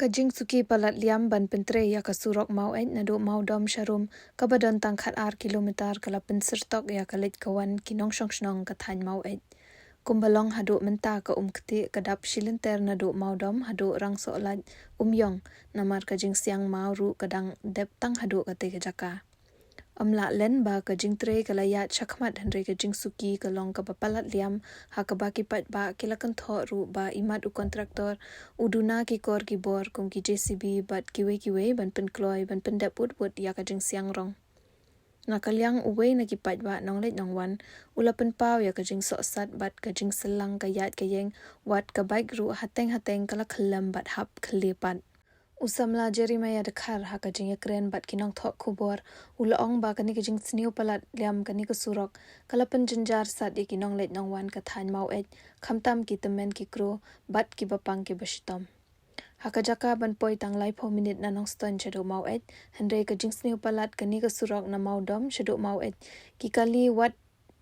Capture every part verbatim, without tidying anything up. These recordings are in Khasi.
Ka jingsuki palat liam ban pyntrei ïa ka surok Maweit naduh Mawdom sha Rum, kaba don tang khat ar kilometer, ka la pynsyrtok ïa ka leit ka wan ki nongshong shnong ka thaiñ Maweit. Kumba long haduh mynta ka Umktieh ka dap shilynter naduh Mawdom haduh Rangsohlait Umïong, namar ka jingsiang maw ruh ka dang dep tang haduh katei ka jaka. Ym lah len ba ka jingtrei ka la ïaid shakhmat, hynrei ka jingsuki ka long kaba palat liam, ha kaba ki paidbah ki la kynthoh ruh ba imat u kontraktor u duna ki kor ki bor kum ki J C B bad kiwei kiwei ban pynkloi ban pyndep wut wut ïa ka jingsiang rong. Na ka liang uwei na ki paidbah nongleit nongwan, u la pynpaw ïa ka jingsohsat bad ka jingsyllang ka ïaid ka ïeng, wat ka baik ruh hateng hateng ka la khyllem bad hap khyllie pat. U samla Jeremiah Dkhar, ha ka jingïakren bad ki nongthoh khubor, u la ong ba kane ka jingsniew palat liam kane ka surok ka la pynjynjar sat ïa ki nongleit nongwan ka thaiñ Maweit, khamtam ki tymmen ki kro bad ki bapang ki bashitom. Ha ka jaka ban poi tang laiphew minit na Nongstoiñ shaduh Maweit, hynrei ka jingsniew palat kane ka surok na Mawdom shaduh Maweit, ki kali wat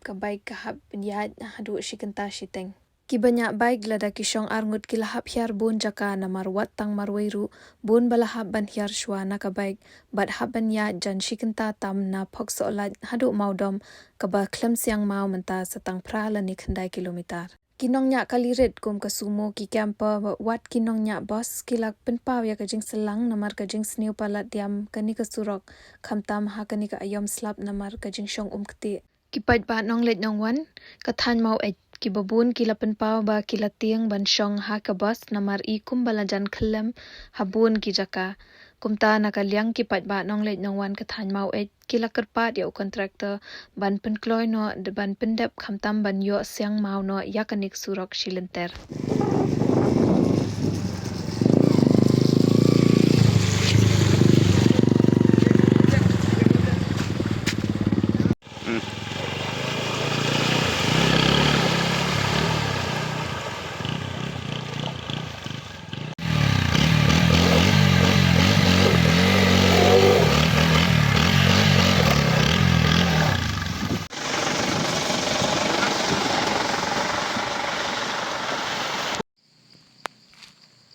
ka baik ka hap ban ïaid haduh shi kynta shiteng. Kiba ñiah baik lada ki shong arngut ki la hap hiar bun jaka, namar wat tang marwei ruh bun ba la hap ban hiar shuwa na ka baik bad hap ban ïaid jan shi kynta tam na Phoksohlait haduh Mawdom, kaba khlem siang maw mynta sa tang phra lane khyndai kilometer. Ki nongñiah kali rit kum ka sumo, ki camper bad wat ki nongñiah bus ki la pynpaw ïa ka jingsyllang namar ka jingsniew palat liam kane ka surok, khamtam ha kane ka aïom slap namar ka jingshong Umktieh. Ki paidbah nongleit nongwan ka thaiñ Maweit kiba bun ki la pynpaw ba ki la tieng ban shong ha ka bus namar i kumba la jan khyllem ha bun ki jaka. Kumta na ka liang ki paidbah nongleit nongwan ka thaiñ Maweit ki la kyrpad ïa u kontraktor ban pynkloi noh, ban pyndep khamtam ban ïoh siang maw noh ïa kane ka surok shilynter.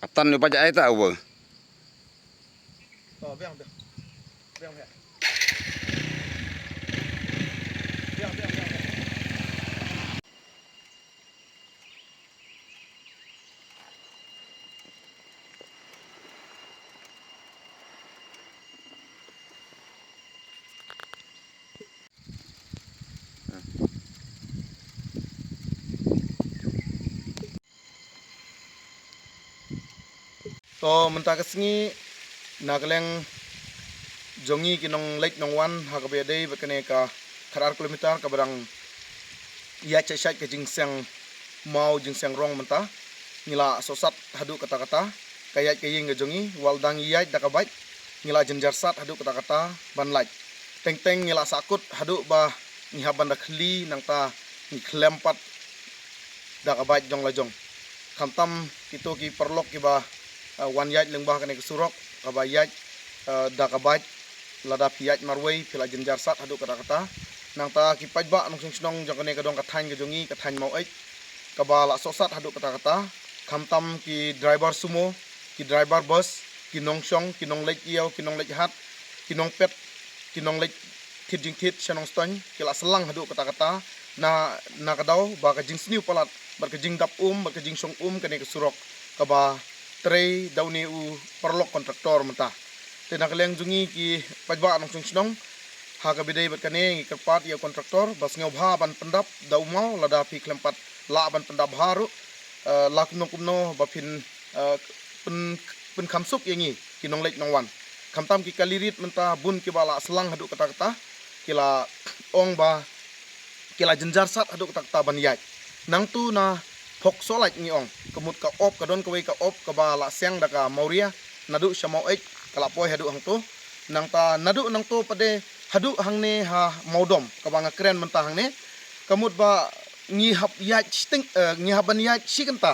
Atan ni baja ai ta awa. To mynta ka sngi na ka liang jong ngi ki nongleit nongwan ha kaba ïadei bad kane ka khat ar kilometer kaba dang ïaid shait shait ka jingsiang maw jingsiang rong mynta, ngi la sohsat haduh katta katta. Ka ïaid ka ïing ka jong ngi wat la dang ïaid da ka bike, ngi la jynjar sat haduh katta katta ban lait. Teng teng ngi la sahkut haduh ba ngi hap ban da khylli, nangta ngi khlem pat da ka bike jong la jong. Khamtam kito ki paralok kiba, eh, wan ïaid lyngba kane ka surok kaba ïaid, eh, da ka bike, lada phi ïaid marwei phi la jynjar sat haduh katta katta. Nangta ki paidbah nongshong shnong jong kane ka dong ka thaiñ ka jong ngi, ka thaiñ Maweit, kaba la sohsat haduh katta katta. Khamtam ki driver sumo, ki driver bus, ki nongshong, ki nongleit ïew, ki nongleit hat, ki nongpet, ki nongleit thied jingthied sha Nongstoiñ, ki la syllang haduh katta katta na, na ka daw ba ka jingsniew palat bad ka jingdap um bad ka jingshong um kane ka surok kaba trei da une u paralok kontraktor mynta. Te na ka liang jong ngi ki paidbah nongshong shnong, ha kaba ïadei bad kane ngi kyrpad ïa u kontraktor ba sngewbha ban pyndap da u maw, lada phi khlem pat lah ban pyndap bha ruh, eh, la kumno kumno ba phin, eh, pyn, pynkham suk ïa ngi ki nongleit nongwan. Khamtam ki kali rit mynta bun kiba la syllang haduh katta katta, ki la ong ba ki la jynjar sat haduh katta katta ban ïaid. Nangtu na Phoksohlait ngi ong, ka mut ka op, ka don kawei ka op kaba la siang da ka Mawria naduh sha Maweit, ka la poi haduh hangtu. Nangta naduh nangtu pat de haduh hangne ha Mawdom kaba nga kren mynta hangne, ka mut ba ngi hap ïaid shiteng, eh, ngi hap ban ïaid shi kynta.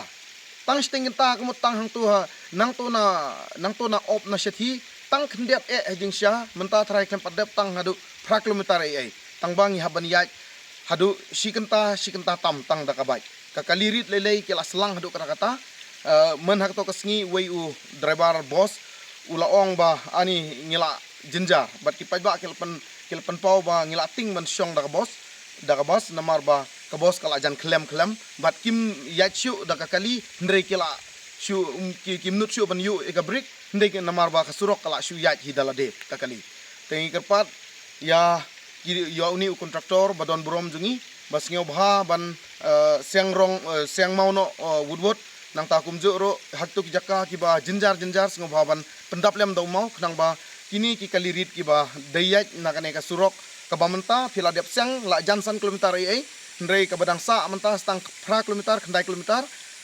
Tang shiteng kynta ka mut tang hangtu ha, nangtu na, nangtu na op na shathie, tang khyndiat eh ha jingshisha, mynta tharai khlem pat dep tang haduh phra kilometer ei ei. Tang ba ngi hap ban ïaid haduh shi kynta, shi kynta tam tang da ka bike. Ka kali rit lei lei ki la syllang haduh katta katta. Uh, myn ha kato ka sngi uwei u driver bus u la ong ba ani ngi la jynjar bad ki paidbah ki la pyn, ki la pynpaw ba ngi la tieng ban shong da ka bus, da ka bus namar ba ka bus ka la jan khlem khlem bad kim ïaid shuh da ka kali, hynrei ki la shu, um, ki, kim nud shuh ban ïuh ïa ka brake, hynrei namar ba ka surok ka la shu ïaid hi da lade ka kali. Te ngi kyrpad ïa ki, ïa uni u kontraktor ba don burom jong ngi ba sngewbha ban, eh, seng rong, eh, seng maw noh, eh, wut wut. Nangta kumjuh ruh ha kito ki jaka kiba jynjar jynjar sngewbha ban pyndap lem da u maw, khnang ba kine ki kali rit kiba dei ïaid na kane ka surok kaba mynta phi la dep seng la jan san kilometer ei ei, hynrei kaba dang sah mynta tang phra kilometer, khyndai kilometer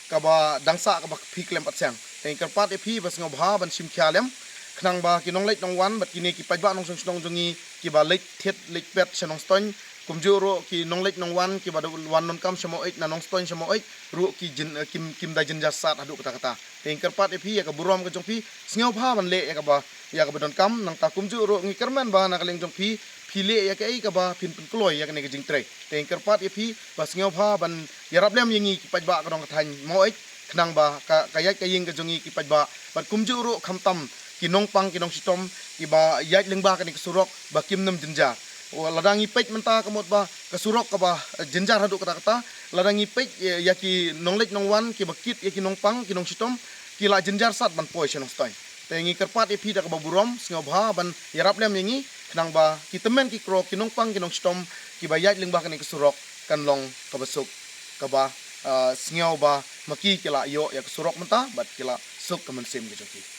kaba dang sah kaba phi khlem pat seng. Te ngi kyrpad ïa phi ba sngewbha ban shim khia lem, khnang ba ki nongleit nongwan bad kine ki paidbah nongshong shnong jong ngi kiba leit thied leit peit sha Nongstoiñ, kumjuh ruh ki nongleit nongwan kiba da wan donkam sha Maweit na Nongstoiñ sha Maweit ruh ki jin, eh, kim, kim da jynjar sat haduh katta katta. Te ngi kyrpad ïa phi ïa ka burom ka jong phi, sngewbha ban leh ïa kaba, ïa kaba donkam. Nangta kumjuh ruh ngi kyrmen ba na ka liang jong phi phi leh ïa kaei kaba phin pynkloi ïa kane ka jingtrei. Te ngi kyrpad ïa phi ba sngewbha ban ïarap lem ïa ngi ki paidbah ka dong ka thaiñ Maweit, khnang ba ka, ka ïaid ka ïeng ka jong ngi ki paidbah bad kumjuh ruh khamtam ki nongpang ki nongshitom kiba ïaid lyngba kane ka surok ba kim nym jynjar. Wa, lada ngi peit mynta ka mut ba ka surok kaba, eh, jynjar haduh katta katta, lada ngi peit, eh, ïa ki nongleit nongwan kiba kit ïa ki nongpang ki nongshitom ki la jynjar sat ban poi sha Nongstoiñ. Te ngi kyrpad ïa phi da kaba burom sngewbha ban ïarap lem ïa ngi, khnang ba ki tymmen ki kro ki nongpang ki nongshitom kiba ïaid lyngba kane ka surok kan long kaba suk, kaba, ah, sngew ba ma ki ki la ïoh ïa ka surok mynta bad ki la suk ka mynsiem ka jong ki.